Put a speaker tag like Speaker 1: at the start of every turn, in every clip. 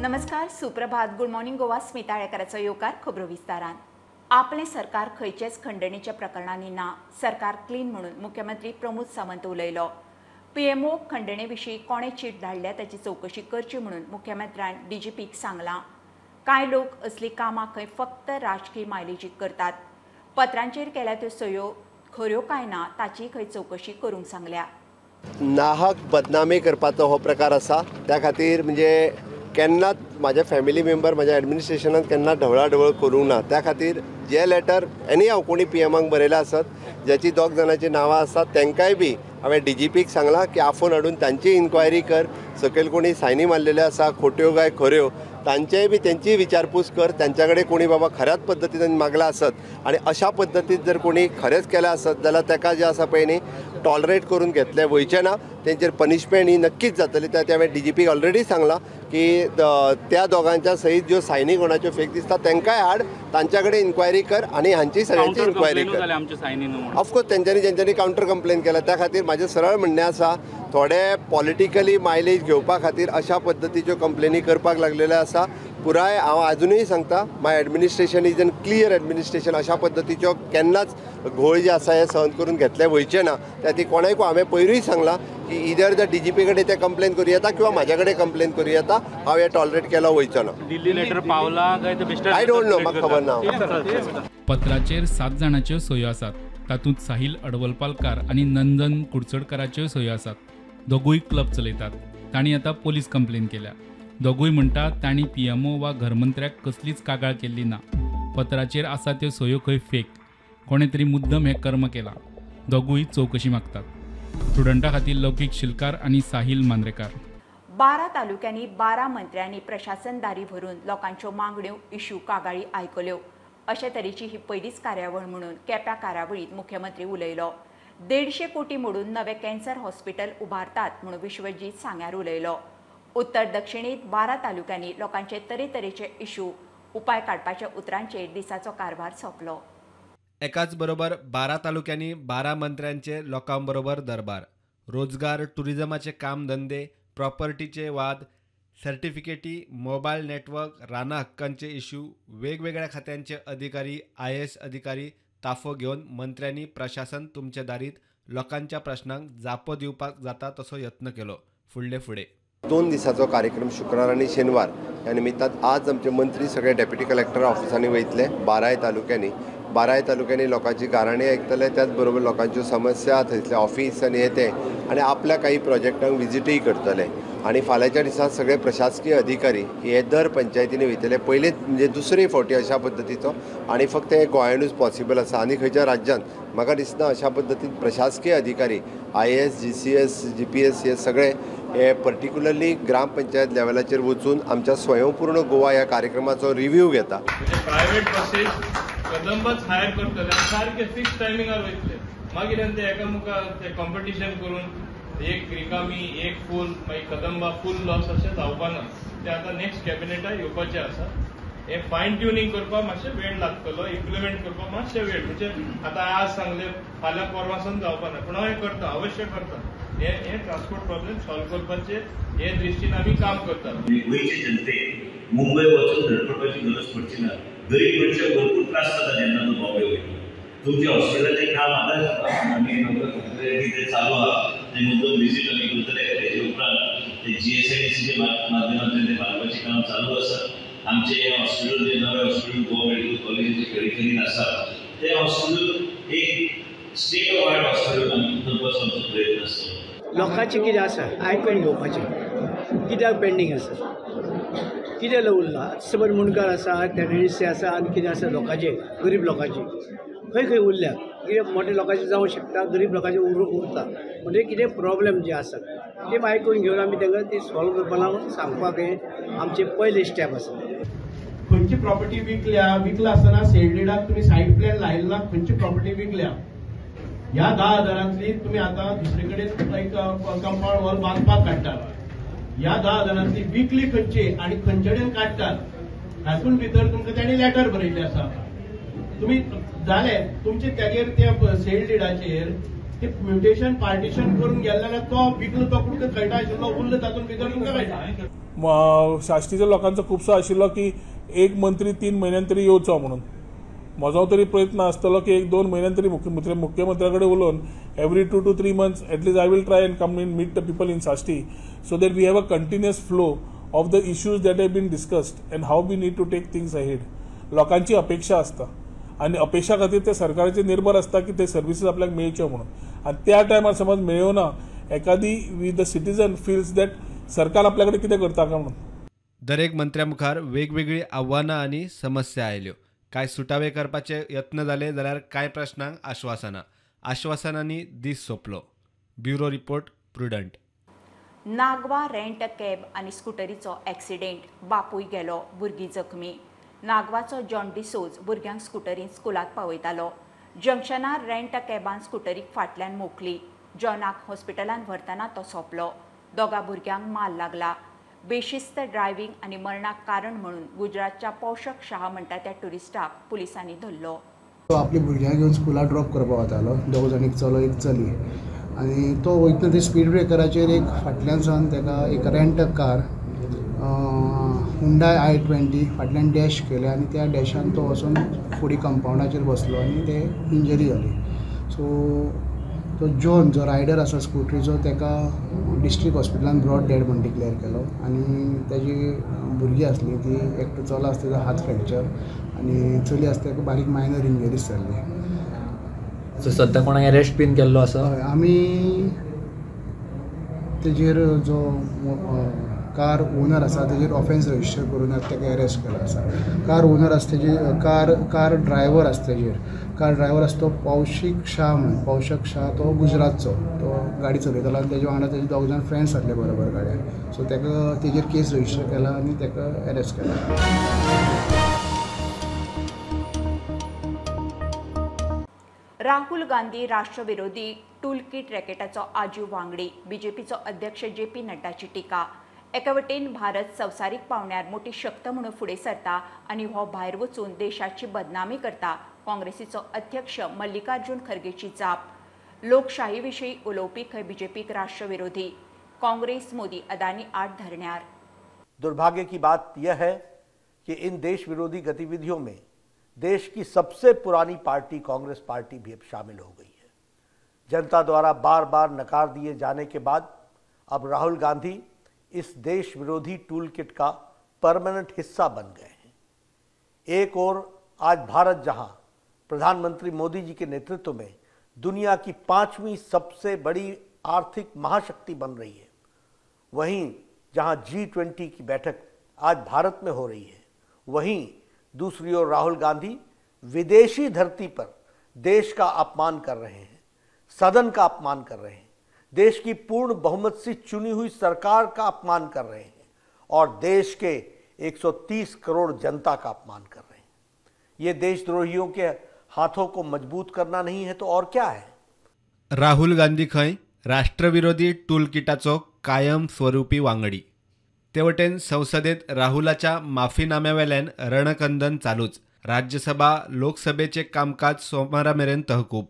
Speaker 1: नमस्कार, सुप्रभात, good morning Goa. Smita आळेकराचो येवकार खबरो विस्तारान. आपलें सरकार खंयचेच खंडणीच्या प्रकरणांनी ना, सरकार क्लीन म्हणून मुख्यमंत्री प्रमोद सावंत उलयलो. पीएमओ खंडणे विशीं कोणे चीट धाडल्या ताची चवकशी करची म्हणून मुख्यमंत्र्यान डीजीपीक सांगलां. कांय लोक असली कामां खंय फक्त राजकीय मायलेजीक करतात. पत्रांचेर केल्या त्यो सयो खऱ्यो काय ना ताची खंय चवकशी करूंक सांगल्या.
Speaker 2: नाहक बदनामी करपाचो हो प्रकार आसा. त्या खातीर म्हणजे केन्नाच म्हाज्या फॅमिली मेंबर म्हाज्या एडमिनिस्ट्रेशनान केन्ना ढवळाढवळ करूंक ना. त्या खातीर जे लेटर एनी हांव कोणी पीएमाक बरयलां आसत ज्याची दोग जाणांची नांवां आसात तांकांय बी हांवें डीजीपीक सांगलां की आफोवन हाडून तांची इन्क्वायरी कर. सकयल कोणी सायनी मारलेल्यो आसा खोट्यो काय खऱ्यो तांचेय बी तेंचीय विचारपूस कर. तांच्या कडेन कोणी बाबा खऱ्याच पद्दतीन मागलां आसत आनी अशा पद्दतीन जर कोणी खरेंच केलें आसत जाल्यार ताका जें आसा पळय न्ही टॉलरेट करून घेतलें वयचें ना, तेंचेर पनिशमेंट ही नक्कीच जातली. त्या हांवें डीजीपीक ऑलरेडी सांगलां की त्या दोगांच्या सहीत ज्यो सायनी कोणाच्यो फेक दिसता तांकांय हाड, तांच्या कडेन इन्क्वायरी कर आनी हांची सगळ्यांची इन्क्वायरी कर. ऑफकोर्स तेंच्यांनी जेंच्यांनी कावंटर कंप्लेन केला. त्या खातीर म्हाजें सरळ म्हणणें आसा, थोडे पॉलिटिकली मायलेज घेवपा खातीर अशा पद्दतीच्यो कंप्लेनी करपाक लागलेल्यो आसा. पुराय हांव आजुनूय सांगता, my administration is an clear administration. अशा पद्दतीच्यो केन्नाच घोळ जे आसा हे सहन करून घेतले वयचे ना. त्या खातीर कोणाकूय हांवें पयरूय सांगलां की इदर the DGP कडेन ते कंप्लेन करूं येता किंवा म्हाज्या कडेन कंप्लेन करूं येता. हांव हें टॉलरेट केलो वयचो ना.
Speaker 3: दिल्ली लेटर पावला काय?
Speaker 2: I don't know, म्हाका खबर ना.
Speaker 4: पत्राचेर 7 जाणांच्यो सयो आसात. तातूंत साहिल अडवलपालकार आनी नंदन कुडचडकाराच्यो सयो आसात. दोगूय क्लब चलयतात. तांणी आतां पोलीस कंप्लेन केल्या. दोगूय म्हणटात तांणी पीएमओ वा घरमंत्र्याक कसलीच कागाळ केल्ली ना. पत्राचेर आसा त्यो सयो खंय फेक. कोणे तरी मुद्दम हें कर्म केलां. दोगूय चवकशी मागतात. स्टुडंटा खातीर लौकीक शिलकार आनी साहिल मांद्रेकार.
Speaker 1: 12 तालुक्यांनी 12 मंत्र्यांनी प्रशासन दारी भरून लोकांच्यो मागण्यो, इश्यू, कागाळी आयकल्यो. अशे तरेची ही पयलीच कार्यावळ म्हणून केप्या कार्यावळींत मुख्यमंत्री उलयलो. 150 कोटी मोडून नवे कॅन्सर हॉस्पिटल उबारतात म्हणून विश्वजीत सांग्यार उलयलो. उत्तर दक्षिणेत 12 तालुक्यांनी लोकांचे तरेतरेचे इश्यू उपाय काडपाच्या उतरांचेर दिसाचो कारभार सोंपलो.
Speaker 5: एकाच बरोबर 12 तालुक्यांनी 12 मंत्र्यांचे लोकांबरोबर दरबार. रोजगार, टुरिझमाचे कामधंदे, प्रॉपर्टीचे वाद, सर्टिफिकेटी, मोबायल नेटवर्क, रानां हक्कांचे इश्यू, वेगवेगळ्या खात्यांचे अधिकारी, IAS अधिकारी ताफो घेवन मंत्र्यांनी प्रशासन तुमच्या दारीत लोकांच्या प्रश्नांक जापो दिवपाक जाता तसो यत्न केलो. फुडले फुडें
Speaker 2: 2 दिसाचो कार्यक्रम शुक्रार आनी शेनवार ह्या निमित्तान आज आमचे मंत्री सगळे डेप्युटी कलेक्टर ऑफिसांनी वयतले. 12 तालुक्यांनी 12 तालुक्यांनी लोकांची गाराणी आयकतले. त्याच बरोबर लोकांच्यो समस्या, थंयसले ऑफिस आनी हे ते आनी आपल्या काही प्रोजेक्टांक विजिटूय करतले. आनी फाल्यांच्या दिसा सगळे प्रशासकीय अधिकारी हे दर पंचायतींनी वयतले. पयलींच म्हणजे दुसरे फावटी अशा पद्दतीचो आनी फक्त हे गोंयानूच पॉसिबल आसा आनी खंयच्या राज्यांत म्हाका दिसना अशा पद्दतीन प्रशासकीय अधिकारी IAS, GCS, GPS हे सगळे हे पर्टिक्युलरली ग्रामपंचायत लेवलाचेर वचून आमच्या स्वयंपूर्ण गोवा ह्या कार्यक्रमाचो रिव्ह्यू घेता.
Speaker 6: प्रायव्हेट बसेस कदंबच हायर करतले, सारके फिक्स टायमिंगार वयतले. मागीर ते एकामुखार ते कॉम्पिटिशन करून एक रिकामी, एक फूल, मागीर कदंबा फूल लॉस अशें जावपाना. ते आतां नेक्स्ट कॅबिनेटाक येवपाचें आसा. हें फायन ट्युनिंग करपाक मातशें वेळ लागतलो, इम्प्लिमेंट करपाक मातशें वेळ, म्हणजे आतां आज सांगलें फाल्यां परवां जावपाना, पूण हांव हें करता, अवश्य करता. हे ट्रान्सपोर्ट प्रॉब्लेम सॉल्व करपाचे हे दृश्टीन आमी काम करतात.
Speaker 7: गोंयचे जनतेक मुंबय वचून धडपडपाची गरज पडची ना. गरीब मनशाक भरपूर त्रास जाता जेन्ना तो बॉम्बे वयता. तुमच्या हॉस्पिटलाचें काम आतां आमी कितें चालू आहा तें मुद्दम विजीट आमी करतले. तेजे उपरांत ते GSIDCच्या माध्यमांतल्यान तें बांदपाचें काम चालू आसा. आमचें हें हॉस्पिटल जें नवें हॉस्पिटल गोवा मेडिकल कॉलेजीचे पेरिफेरीन आसा तें हॉस्पिटल एक स्टेट ऑफ आर्ट हॉस्पिटल आमी करपाचो आमचो प्रयत्न आसता.
Speaker 8: लोकांचें कितें आसा आयकून घेवपाचें, कित्याक पेंडींग आसा, कितें उरलां. समज मुंडकार आसा, टेनन्सी आसा आनी कितें आसा लोकांचें, गरीब लोकांचें खंय खंय उरल्या. कितें मोठे लोकांचें जावंक शकता, गरीब लोकांचें उरता. म्हणजे कितें प्रॉब्लेम जे आसा ते आयकून घेवन आमी तांकां ती सॉल्व करपा लागून सांगपाक हें आमचें पयलें स्टेप आसा.
Speaker 9: खंयची प्रॉपर्टी विकल्या, विकला आसतना सेल डिडाक तुमी सायड प्लॅन लायला ना, खंयची प्रॉपर्टी विकल्या ह्या 10,000 तुमी आतां दुसरे कडेन एक कंपाउंड वॉल बांदपाक काडटात. ह्या 10,000 विकली खंयची आनी खंयचे कडेन काडटात हातून भितर तुमकां तांणी लेटर बरयल्लें आसा. तुमी जाले तुमचे तागेर त्या सेल डिडाचेर ते म्युटेशन पार्टिशन करून गेल्ले जाल्यार तो विकलो तो कुडको कळटा आशिल्लो, उरलो तातूंत भितर तुमकां कळटा.
Speaker 3: साश्टीच्या लोकांचो खुबसो आशिल्लो की एक मंत्री 3 म्हयन्यान तरी येवचो म्हणून. म्हजो तरी प्रयत्न आसतलो की 1-2 म्हयन्यान तरी मुख्यमंत्र्या कडेन उलोवन every 2 to 3 months at least I will try and come in meet the people in Sashti so that we have a continuous flow of the issues that have been discussed and how we need to take things ahead. लोकांची अपेक्षा आसता आनी अपेक्षा खातीर ते सरकाराचेर निर्भर आसता की ते सर्विसीस आपल्याक मेळच्यो म्हणून. आनी त्या टायमार समज मेळ्ळ्यो एकादी we the citizen feels that सरकार आपल्या कडेन कितें करता काय म्हणून.
Speaker 5: दरेक मंत्र्या मुखार वेगवेगळीं आव्हानां आनी समस्या आयल्यो. कांय सुटावे करपाचे यत्न जाले जाल्यार कांय प्रश्नांक आश्वासनां. आश्वासनांनी दीस सोंपलो. Bureau report, Prudent.
Speaker 1: Nagwa rent cab आनी स्कुटरीचो एक्सिडेंट, बापूय गेलो, भुरगीं जखमी. नागवाचो जॉन डिसोज भुरग्यांक स्कुटरीन स्कुलांत पावयतालो. जंक्शनार रेंट कॅबान स्कुटरीक फाटल्यान मोखली. जॉनाक हॉस्पिटलांत व्हरतना तो सोंपलो. दोगा भुरग्यांक माल लागला. बेशिस्त ड्रायव्हिंग आनी मरणाक कारण म्हणून गुजरातच्या पोशक शाह म्हणटा त्या ट्युरिस्टाक पुलिसांनी धरलो.
Speaker 10: तो आपली भुरग्यांक घेवन स्कुलाक ड्रॉप करपाक वतालो. दोग जाण, एक चलो एक चली. आनी तो वयतना ते स्पीड ब्रेकराचेर एक फाटल्यान सावन ताका एक rent car Hyundai i20 फाटल्यान डॅश केलें आनी त्या डॅशान तो वचून फुडें कंपावंडाचेर बसलो आनी ते इंजरी जाली. सो तो जॉन जो रायडर आसा स्कुटरीचो ताका डिस्ट्रिक्ट हॉस्पिटलान ब्रॉड डेड म्हूण डिक्लेअर केलो आनी ताजी भुरगीं आसली ती एकटो चलो आसता तेजो हात फ्रॅक्चर आनी चली आसता ताका बारीक मायनर इंजरीज जाल्ली.
Speaker 11: सो सद्या कोणाक अरेस्ट बीन केल्लो आसा?
Speaker 10: हय, आमी तेजेर जो कार ओनर आसा तेजेर ऑफेन्स रजिस्टर करून ताका अरेस्ट केलो आसा. कार ओनर आसा तेजे कार ड्रायव्हर आसा तेजेर. कार ड्रायव्हर आसा तो पौशीक शाह म्हणून. पौशक शाह तो गुजरातचो, तो गाडी चलयतालो आनी तेजे वांगडा तेजे दोग जाण फ्रेंड्स आसले बरोबर गाडयेर. सो ताका तेजेर केस रजिस्टर केला आनी ताका अरेस्ट केला.
Speaker 1: राहुल गांधी राष्ट्रविरोधी टूलकिट रॅकेटाचो आजीव वांगडी, बीजेपीचो अध्यक्ष जे पी नड्डाची टिका. एका वटेन भारत संवसारीक पावंड्यार मोटी शक्त म्हणून फुडें सरता आनी हो भायर वचून देशाची बदनामी करता, काँग्रेसीचो अध्यक्ष मल्लिकार्जुन खरगेची जाप. लोकशाही विशीं उलोवपी खंय बीजेपीक राष्ट्रविरोधी. काँग्रेस मोदी अदानी आड धरण्यार.
Speaker 12: दुर्भाग्य की बात यह है कि इन देश विरोधी गतिविधियों में देश की सबसे पुरानी पार्टी कांग्रेस पार्टी भी अब शामिल हो गई है। जनता द्वारा बार बार नकार दिए जाने के बाद अब राहुल गांधी इस देश विरोधी टूल किट का परमानेंट हिस्सा बन गए हैं। एक ओर आज भारत जहां प्रधानमंत्री मोदी जी के नेतृत्व में दुनिया की 5वीं सबसे बड़ी आर्थिक महाशक्ति बन रही है, वहीं जहां G20 की बैठक आज भारत में हो रही है, वहीं दूसरी ओर राहुल गांधी विदेशी धरती पर देश का अपमान कर रहे हैं, सदन का अपमान कर रहे हैं, देश की पूर्ण बहुमत से चुनी हुई सरकार का अपमान कर रहे हैं और देश के 130 करोड़ जनता का अपमान कर रहे हैं। ये देशद्रोहियों के हाथों को मजबूत करना नहीं है तो और क्या है।
Speaker 5: राहुल गांधी खंय राष्ट्रविरोधी टूलकिटाचो कायम स्वरूपी वांगडी. ते वटेन संसदेत राहुलाच्या माफीनाम्यावेल्यान रणकंदन चालूच. राज्यसभा लोकसभेचे कामकाज सोमारा मेरेन तहकूब.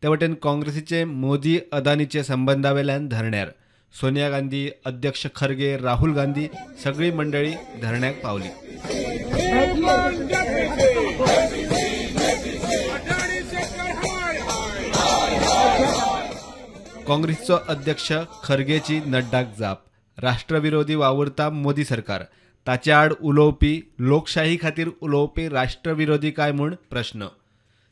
Speaker 5: ते वटेन काँग्रेसीचे मोदी अदानीचे संबंधावेल्यान धरण्यार सोनिया गांधी, अध्यक्ष खरगे, राहुल गांधी सगळी मंडळी धरण्याक पावली. काँग्रेसचो अध्यक्ष खरगेची नड्डाक जाप. राष्ट्रविरोधी वावुरता मोदी सरकार, ताचे आड उलोवपी, लोकशाही खातीर उलोवपी राष्ट्रविरोधी काय म्हूण प्रश्न.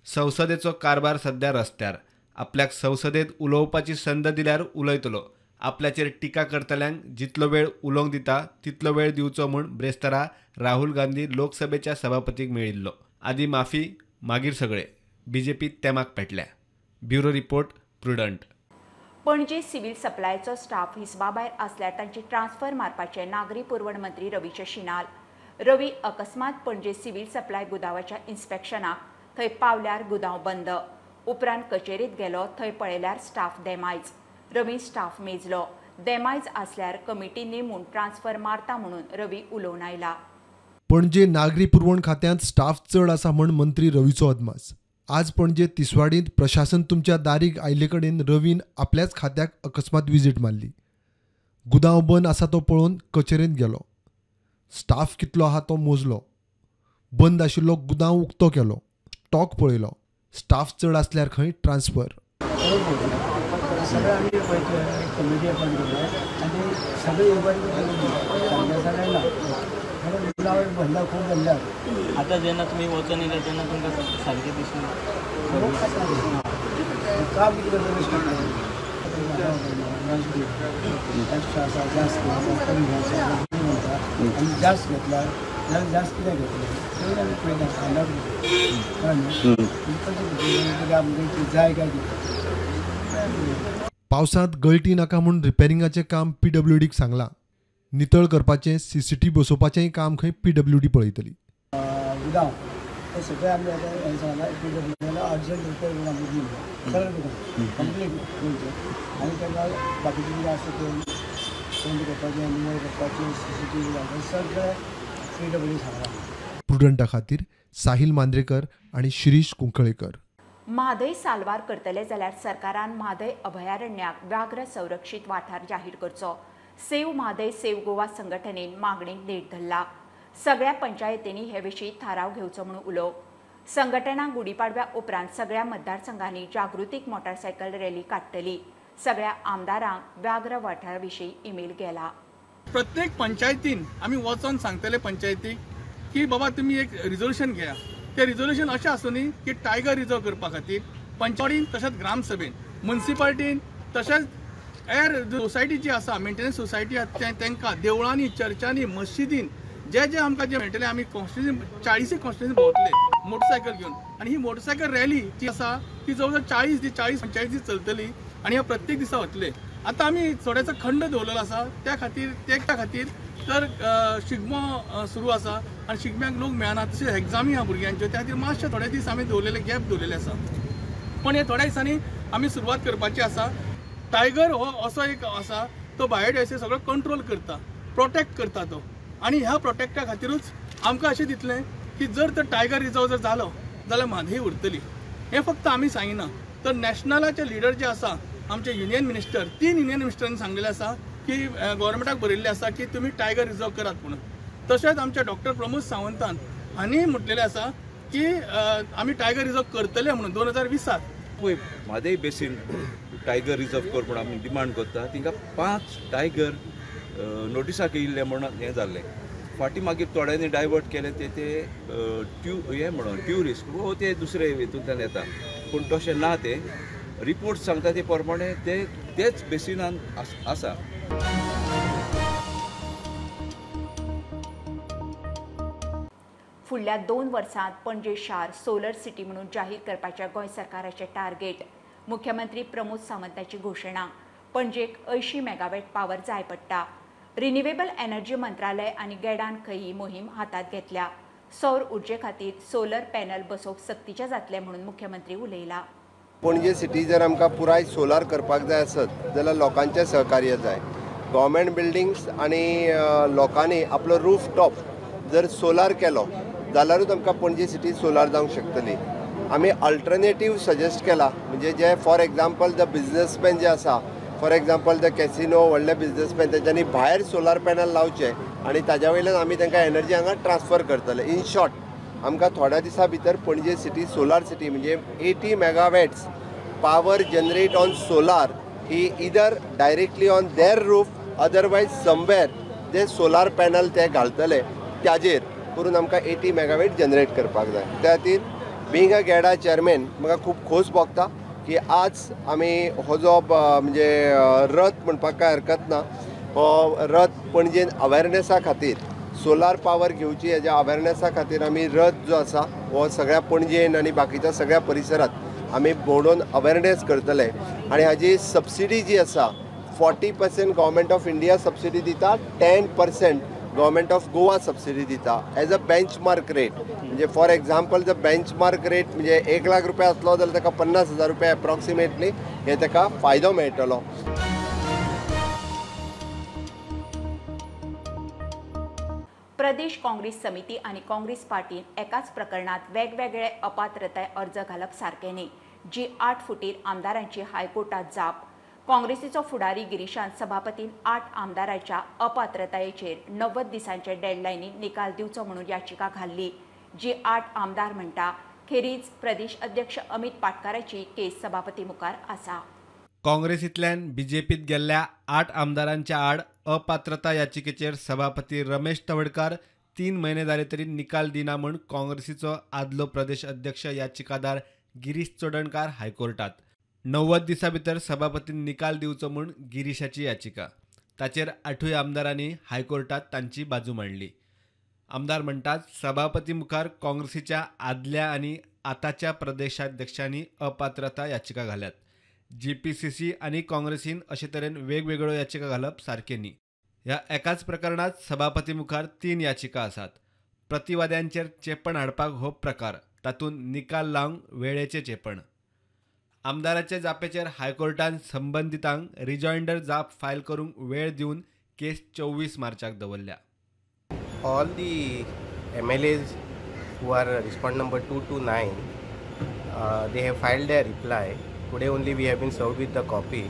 Speaker 5: संसदेचो कारभार सध्या रस्त्यार. आपल्याक संसदेत उलोवपाची संद दिल्यार उलयतलो, आपल्याचेर टिका करतल्यांक जितलो वेळ उलोवंक दिता तितलो वेळ दिवचो म्हूण ब्रेस्तारा राहुल गांधी लोकसभेच्या सभापतीक मेळिल्लो. आदी माफी मागीर सगळे. बीजेपी तेमाक पेटल्या. Bureau report, Prudent.
Speaker 1: Panaji civil सप्लायचो स्टाफ हिसबाभायर आसल्यार तांची ट्रान्सफर मारपाचे नागरी पुरवण मंत्री रवीचे शिनाल. रवी अकस्मात पणजे सिव्हिल सप्लाय गुदावाच्या इन्स्पेक्शनाक थंय पावल्यार गुदांव बंद. उपरांत कचेरीत गेलो, थंय पळयल्यार स्टाफ देमायज. रवी स्टाफ मेजलो. देमायज आसल्यार कमिटी नेमून ट्रान्सफर मारता म्हणून रवी उलोवन आयला.
Speaker 13: पणजे नागरी पुरवण खात्यांत स्टाफ चड आसा म्हूण मंत्री रवीचो अदमास. आज पणजे तिसवाडींत प्रशासन तुमच्या दारीक आयिल्ले कडेन रवीन आपल्याच खात्याक अकस्मात विजीट मारली. गुदांव बंद आसा तो पळोवन कचेरेंत गेलो. स्टाफ कितलो आहा तो मोजलो, बंद आशिल्लो गुदांव उक्तो केलो, स्टॉक पळयलो, स्टाफ चड आसल्यार खंय ट्रान्सफर.
Speaker 8: सगळे आमी पळयतले कमिटी अपॉयंट केले आनी सगळे ना भरला खूब भरला.
Speaker 11: आतां जेन्ना तुमी वचोन येयले तेन्ना तुमकां सारकें दिसलें
Speaker 8: काम कितें करता एक्स्ट्रा आसा जास्त कमी आसा म्हणटा आनी जास्त घेतल्यार जाल्यार जास्त कित्याक घेतलें तेवूय आमी पळयता फायंड आवट कळ्ळें न्हू आमकां जाय काय कितें.
Speaker 13: पावसांत गळटी नाका म्हूण रिपेरिंगाचें काम पीडब्ल्यूडीक सांगलां. नितळ करपाचें सीसीटीव्ही बसोवपाचेंय काम खंय पीडब्ल्यूडी पळयतली.
Speaker 8: गुदांव ते सगळे आमी आतां हें सांगलां पीडब्ल्यूडीला अर्जंट रिपेर करून आमी दिवं सगळें गुदांव कंप्लीट दिवचें आनी तांकां बाकीचें कितें आसा तें पेंट करपाचें, निवळ करपाचें, सीसीटीव्ही घालपाचें सगळें पीडब्ल्यूडी सांगलां.
Speaker 13: प्रुडंटा खातीर साहिल मांद्रेकर आनी शिरीष कुंकळेकर.
Speaker 1: म्हादय साल्वार करतले जाल्यार सरकारान म्हादय अभयारण्याक व्याघ्र संरक्षीत वाठार जाहीर करचो. सेव म्हादय सेव गोवा संघटनेन मागणेक नेट धरला. सगळ्या पंचायतींनी हे विशीं थाराव घेवचो म्हणून उलो. संघटना गुढीपाडव्या उपरांत सगळ्या मतदारसंघांनी जागृतीक मोटारसायकल रॅली काडटली. सगळ्या आमदारांक व्याघ्र वाठारा विशीं ईमेल गेला.
Speaker 6: प्रत्येक पंचायतीन आमी वचोन सांगतले पंचायतीक की बाबा तुमी एक रिजोल्युशन घेया. ते रिजोल्युशन अशें आसूं न्ही की टायगर रिजर्व करपा खातीर पंचायतीन तशेंच ग्रामसभेन, मुन्सिपाल्टीन तशेंच एर सोसायटी जी आसा मेंटेनन्स सोसायटी आसा तांकां देवळांनी, चर्चांनी, मस्जिदीन जे जे आमकां जे मेळटले आमी कॉन्स्टिट्युन्सी 40 कॉन्स्टिट्युन्सी भोंवतले मोटरसायकल घेवन. आनी ही मोटरसायकल रॅली जी आसा ती जवळ जवळ 40 पंचायती चलतली आनी ह्या प्रत्येक दिसा वतले. आतां आमी थोड्याचो खंड दवरलेलो आसा त्या खातीर त्या खातीर तर शिगमो सुरू आसा आनी शिगम्याक लोक मेळना, तशेंच एग्जामी आहा भुरग्यांच्यो, त्या खातीर मातशे थोडे दीस आमी दवरलेले गॅप दवरलेले आसा. पण हे थोड्या दिसांनी आमी सुरवात करपाची आसा. टायगर हो असो एक आसा तो बायोडायवर्सिटी सगळो कंट्रोल करता, प्रोटेक्ट करता तो. आनी ह्या प्रोटेक्टा खातीरूच आमकां अशें दितलें की जर तर टायगर रिजर्व जर जालो जाल्यार म्हादय उरतली. हें फक्त आमी सांगिना तर नॅशनलाचे लिडर जे आसा आमचे युनियन मिनिस्टर, 3 युनियन मिनिस्टरांनी सांगलेलें आसा की गव्हर्मेंटाक बरयल्लें आसा की तुमी टायगर रिजर्व करात म्हणून. तशेंच आमच्या डॉक्टर प्रमोद सावंतान हांणी म्हटलेलें आसा की आमी टायगर रिजर्व करतले म्हणून 2020.
Speaker 14: पळय म्हादय बेसीन टायगर रिजर्व कर म्हूण आमी डिमांड करता. तिंगा 5 टायगर नोटिसाक येयल्ले म्हणून हें जाल्लें. फाटीं मागीर थोड्यांनी डायवर्ट केले ते ते हें म्हणून ट्युरिस्ट वो ते दुसरे हितूंतल्यान येता, पूण तशें ना. ते रिपोर्ट सांगता ते प्रमाणे ते तेच बेसिनान आसा.
Speaker 1: फुडल्या 2 वर्सांत पणजे शार सोलर सिटी म्हणून जाहीर करपाच्या गोंय सरकाराचें टार्गेट. मुख्यमंत्री प्रमोद सावंताची घोशणा. पणजेक 80 मेगावॅट पावर जाय पडटा. रिन्युएबल एनर्जी मंत्रालय आनी गेडान खंय ही मोहीम हातांत घेतल्या. सौर उर्जे खातीर सोलर पॅनल बसोवप सक्तीचें जातलें म्हणून मुख्यमंत्री उलयला.
Speaker 2: पणजे सिटी जर आमकां पुराय सोलार करपाक जाय आसत जाल्यार लोकांचें सहकार्य जाय. गव्हर्मेंट बिल्डिंग्स आनी लोकांनी आपलो रूफ टॉप जर सोलार केलो जाल्यारूच आमकां पणजे सिटी सोलार जावंक शकतली. आमी अल्टरनेटीव सजेस्ट केला म्हणजे J for example the businessman जे आसा, फॉर एग्जाम्पल the casino व्हडले बिजनसमॅन तेंच्यांनी भायर सोलार पॅनल लावचे आनी ताज्या वयल्यान आमी तांकां एनर्जी हांगा ट्रान्सफर करतले. इन शॉर्ट आमकां थोड्या दिसां भितर पणजे सिटी सोलार सिटी म्हणजे 80 megawatts power generate on solar he either directly on their roof otherwise somewhere J solar panel ते घालतले ताजेर करून आमकां 80 मेगावॅट जनरेट करपाक जाय. त्या खातीर बीइंग अ गेडा चेअरमॅन म्हाका खूब खोस भोगता की आज आमी हो जो म्हणजे रथ म्हणपाक कांय हरकत ना, हो रथ पणजेन अवेरनेसा खातीर सोलार पावर घेवची हेज्या अवेरनेसा खातीर आमी रथ जो आसा हो सगळ्या पणजेन आनी बाकीच्या सगळ्या परिसरांत आमी भोंवडोवन अवेरनेस करतले. आनी हाजी सबसिडी जी आसा 40% गव्हर्मेंट ऑफ इंडिया सबसिडी दिता, 10% गव्हर्मेंट ऑफ गोवा सबसिडी दिता एज अ बेंचमार्क रेट. म्हणजे फॉर एग्जाम्पल जर बेंचमार्क रेट म्हणजे 1 लाख रुपया आसलो जाल्यार ताका 50,000 रुपया एप्रॉक्सिमेटली हे ताका फायदो मेळटलो.
Speaker 1: प्रदेश काँग्रेस समिती आनी काँग्रेस पार्टीन एकाच प्रकरणात वेगवेगळे अपात्रताय अर्ज घालप सारकें न्ही, जी 8 फुटीर आमदारांची हायकोर्टात जाप. काँग्रेसीचो फुडारी गिरीशान सभापतीन 8 आमदारांच्या अपात्रतायेचेर 90 दिसांचे डेडलायनीन निकाल दिवचो म्हणून याचिका घाल्ली, जी 8 आमदार म्हणटा. खेरीज प्रदेश अध्यक्ष अमित पाटकाराची केस सभापती मुखार आसा.
Speaker 5: काँग्रेसींतल्यान बीजेपीत गेल्ल्या 8 आमदारांच्या आड अपात्रता याचिकेचेर सभापती रमेश तवडकार 3 म्हयने जाले तरी निकाल दिना म्हूण काँग्रेसीचो आदलो प्रदेश अध्यक्ष याचिकादार गिरीश चोडणकार हायकोर्टात. 90 दिसां भितर सभापतीन निकाल दिवचो म्हूण गिरीशाची याचिका. ताचेर 8 आमदारांनी हायकोर्टात तांची बाजू मांडली. आमदार म्हणटात सभापती मुखार काँग्रेसीच्या आदल्या आनी आतांच्या प्रदेशाध्यक्षांनी अपात्रता याचिका घाल्यात. जीपीसीसी आनी काँग्रेसीन अशे तरेन वेगवेगळ्यो याचिका घालप सारकें न्ही. ह्या एकाच प्रकरणांत सभापती मुखार 3 याचिका आसात. प्रतिवाद्यांचेर चेपण हाडपाक हो प्रकार, तातूंत निकाल लावंक वेळेचें चेपण. आमदाराचे जापेचेर हायकोर्टान संबंदितांक रिजॉयंडर जाप फायल करूंक वेळ दिवन केस 24 मार्चाक दवरल्या.
Speaker 15: All the MLAs who are respondent number 2 to 9, they have filed their reply. Today only we have been served with the copy.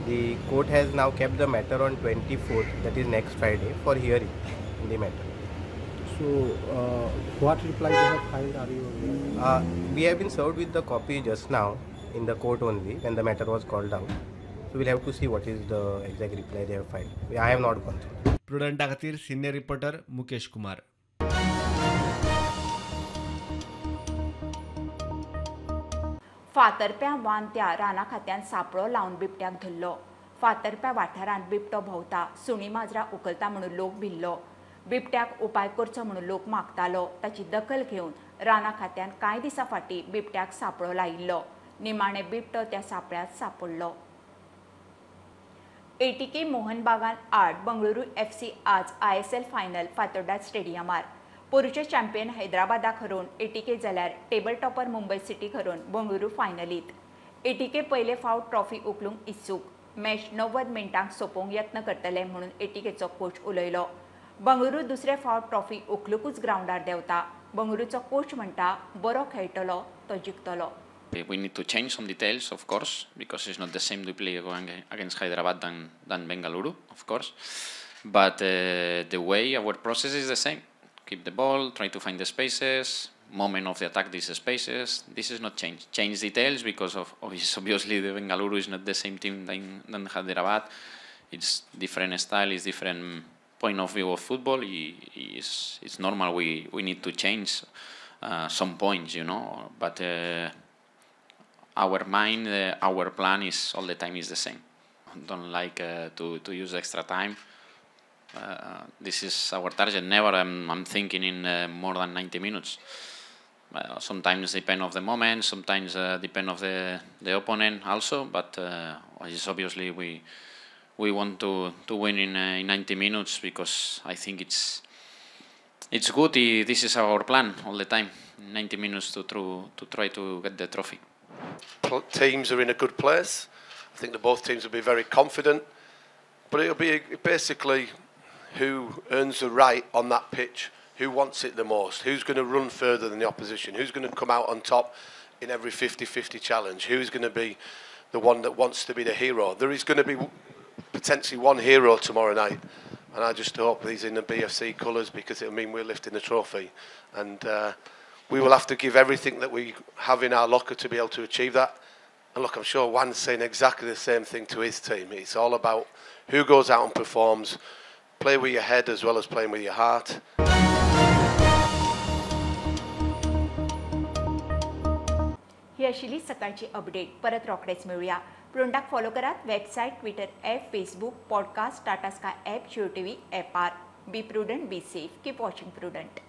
Speaker 15: The court has now kept the matter on 24th, that is next Friday, for hearing in the matter.
Speaker 10: So, what reply you have filed? Are you aware?
Speaker 15: We have been served with the copy just now in the court only when the matter was called out. So we'll have to see what is the exact reply they have filed. I have not gone through.
Speaker 5: प्रुडंटा खातीर senior reporter Mukesh Kumar.
Speaker 1: फातर्प्यां वांत्या राना खात्यान सापळो लावन बिबट्याक धरलो. फातर्प्या वाठारांत बिबटो भोंवता, सुणी माजरां उखलता म्हणून लोक भिल्लो. बिबट्याक उपाय करचो म्हणून लोक मागतालो. ताची दखल घेवन राना खात्यान कांय दिसां फाटीं बिबट्याक सापळो लायिल्लो. निमाणे बिबटो त्या सापळ्यांत सापडलो. एटीके मोहन बागान आड बंगळुरू एफसी आज ISL final Fatorda स्टेडियमार. पोरूचे चॅम्पियन हैदराबादाक हरोवन एटीके जाल्यार टेबल टॉपर मुंबय सिटीक हरोवन बंगळुरू फायनलीत. एटीके पयले फावट ट्रॉफी उखलूंक इत्सूक. मॅच 90 मिनटांक सोंपोवंक यत्न करतले म्हणून एटीकेचो कोच उलयलो. बंगळुरू दुसरे फावट ट्रॉफी उखलुकूच ग्रावंडार देंवता. बंगळुरूचो कोच म्हणटा, बरो खेळटलो तो जिखतलो.
Speaker 16: We need to change some details, of course, because it's not the same to play against Hyderabad than Bengaluru, of course. But the way our process is the same. Keep the ball, try to find the spaces, moment of the attack, these spaces. This is not change. Change details because of obviously the Bengaluru is not the same team than Hyderabad. It's different style, it's different point of view of football. It's normal we need to change some points, you know, but our mind, our plan is all the time is the same. Don't like to use extra time. This is our target. Never I'm thinking in more than 90 minutes. Sometimes depend of the moment, sometimes depend of the opponent also, but it's obviously we want to win in 90 minutes because I think it's good. This is our plan all the time, 90 minutes to try to get the trophy.
Speaker 17: Teams are in a good place. I think that both teams will be very confident, but it'll be basically who earns the right on that pitch, who wants it the most, who's going to run further than the opposition, who's going to come out on top in every 50-50 challenge, who's going to be the one that wants to be the hero. There is going to be potentially one hero tomorrow night, and I just hope he's in the BFC colours because it'll mean we're lifting the trophy. And we will have to give everything that we have in our locker to be able to achieve that. And look, I'm sure Juan's saying exactly the same thing to his team. It's all about who goes out and performs. Play with your head as well as playing with your heart.
Speaker 1: ही आशिल्ली सकाळची update. परत रोखडेच मेळुया. प्रुडंटाक follow करात website, Twitter app, Facebook, podcast, Tata Sky app, Jio TV ॲपार. Be prudent, be safe, keep watching Prudent.